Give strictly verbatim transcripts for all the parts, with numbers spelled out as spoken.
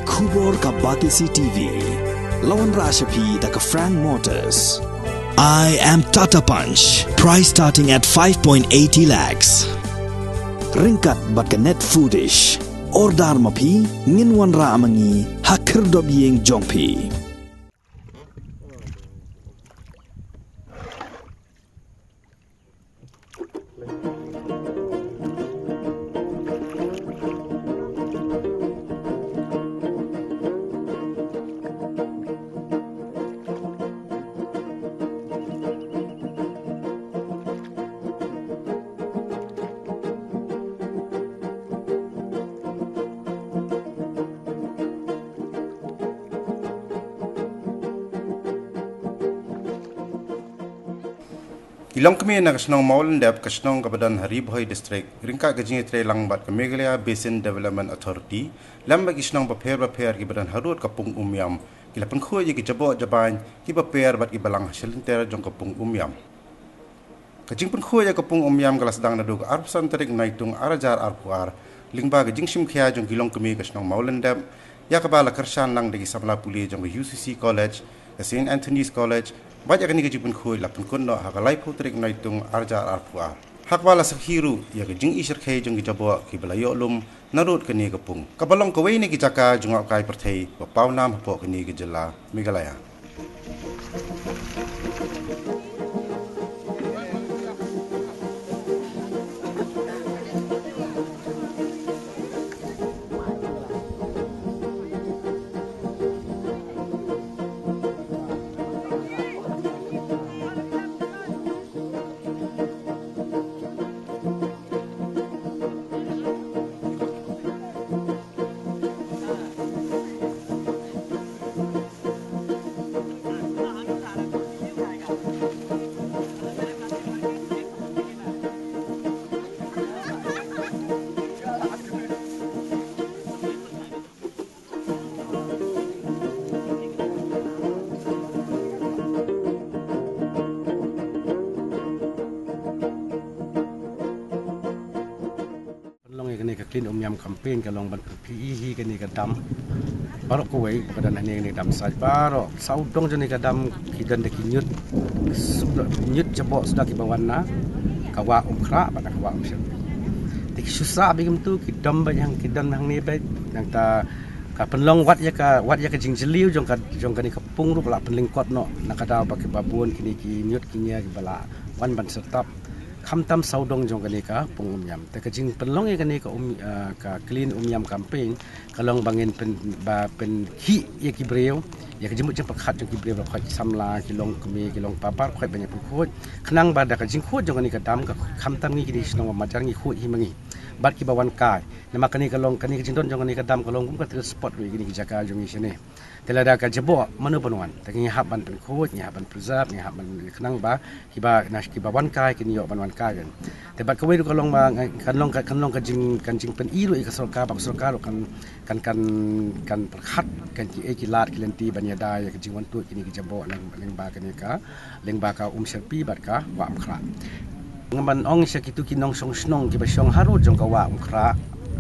Khubor ka Batesi T V. La wanrah sha phi da ka Frank Motors. I am Tata Punch. Price starting at five point eighty lakhs. Ryngkat bad ka Net Foodish. Order ma phi, ngin wanrah ma ngi ha khyrdop ïing jong phi. Ki longkmie na ka shnong Mawlyndep, ka shnong kaba don ha Ri Bhoi District, ryngkat ka jingïatreilang bad ka Meghalaya Basin Development Authority, lem bad ki shnong bapher bapher kiba don harud ka pung Umiam, ki la pynkhuid ïa ki jaboh jabain kiba pher bad kiba lang ha shilynter jong ka pung Umiam. Ka jingpynkhuid ïa ka pung Umiam ka la sdang naduh ka arphew san tarik Naitung ar hajar arphew ar, lyngba ka jingshim khia jong ki longkmie ka shnong Mawlyndep, ïa kaba la kyrshan lang da ki samla pule jong ka U C C College, ka Saint Anthony's College, bad ïa kane ka jingpynkhuid la pynkut noh ha ka laiphew tarik Naitung ar hajar arphew ar. Ha kaba la sakhi ruh ïa ka jingïashyrkhei jong ki jaboh kiba la ïoh lum narud kane ka pung, kaba long kawei na ki jaka jngohkai pyrthei ba pawnam hapoh kane ka jylla Meghalaya. Pynlong ïa kane ka Clean Umiam campaign ka long ban pynphi hi kane ka dam baroh kawei, ba ka don hangne, kane ka dam sait baroh. Sawdong jong kane ka dam ki don da ki ñiut, ñiut jaboh suda kiba wan na ka wah Umkhrah bad na ka wah Umsyrpi. Te ki shu sah beit kumtu, ki dam beit hang, ki don hangne beit. Nangta ka pynlong wat ïa ka, wat ïa ka jingjylliew jong ka, jong kane ka pung ruh ka la pynlyngkot noh na ka daw ba kiba bun kine ki ñiut ki ñiar kiba la wan ban syrtap khamtam sawdong jong kane ka pung Umiam. Te ka jingpynlong ïa kane ka um, ah, ka Clean Umiam campaign ka long ba ngin pyn, ba pynkhih ïa ki briew, ïa ka jingmut jingpyrkhat jong ki briew, ba khot ki samla, ki longkmie, ki longkpa, ba khot ban ïa pynkhuid. Khnang ba da ka jingkhuid jong kane ka dam, ka khamtam ngi kine ki shnong ba marjan ngi khuid hi ma ngi bad kiba wan kai. Namar kane ka long, kane ka jingdon jong kane ka dam ka long kum ka thrill spot ruh ïa kine ki jaka jong ngi shane. Te lada ka jaboh mano ban wan, te ngi hap ban pynkhuid, ngi hap ban preserve, ngi hap ban khnang ba kiba, na kiba wan kai kin ïoh ban wan kai kan. Te bad kawei ruh ka long ba, kan long ka, kan long ka jing, kan jingpyni ruh ïa ka sorkar, ba ka sorkar ruh kan, kan, kan, kan pyrkhat, kan ki, eh, ki lad ki lynti ban ïada ïa ka jingwan tuid kine ki jaboh lyngba kane ka, lyngba ka Umsyrpi bad ka wah Umkhrah. Ngan ban ong sha kitu ki nongshong shnong kiba shong harud jong ka wah Umkhrah,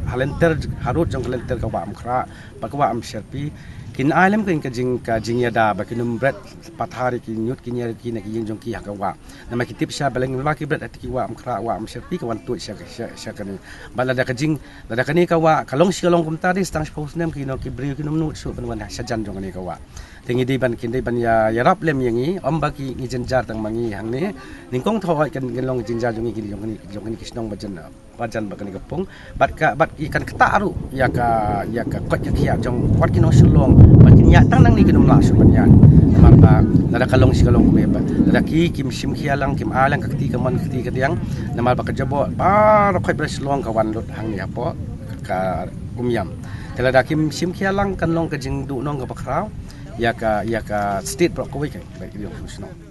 ha lynter, harud jong ka lynter ka wah Umkhrah bad ka wah Umsyrpi, kin ai lem ka jing, ka jingïada ba kin ym bret pathar ïa ki ñiut ki ñiar ki na ki ïing jong ki ha ka wah. Namar ki tip sha ba lyngba ki bret ha ki wah Umkhrah, wah Umsyrpi ka wan tuid sha, sha, sha kane. Bad lada ka jing, lada kane ka wah ka long shi ka long kumta, dei tang shiphew snem ki, ki briew kin ym nud shuh ban wan shajan jong kane ka wah. Te ngi dei ban, kin dei ban ïa, ïarap lem ïa ngi, ym ba ki, ngi jynjar tang ma ngi hangne. Nyngkong thaw kan, kan long jynjar jong ngi, ki jong ngi, jong ngi ki shnong ba jyn, ba jan bad kane ka pung. Bad ka, bad ki kan ktah ruh ïa ka, ïa ka koit ka khiah jong wat ki nong Shillong, bad kin ïaid tang nangne, kin ym lah shuh ban ïaid. Namar ba lada ka long shi ka long kumne, bad lada ki, kim shim khia lang, kim ai lang ka kti kamon ka kti kadiang. Namar ba ka jaboh baroh khoit ba Shillong ka wan lut hangne hapoh ka Umiam. Te lada kim shim khia lang, kan long ka jingduhnong kaba khraw ïa ka, ïa ka state baroh kawei, ka, bad ki nong Shillong.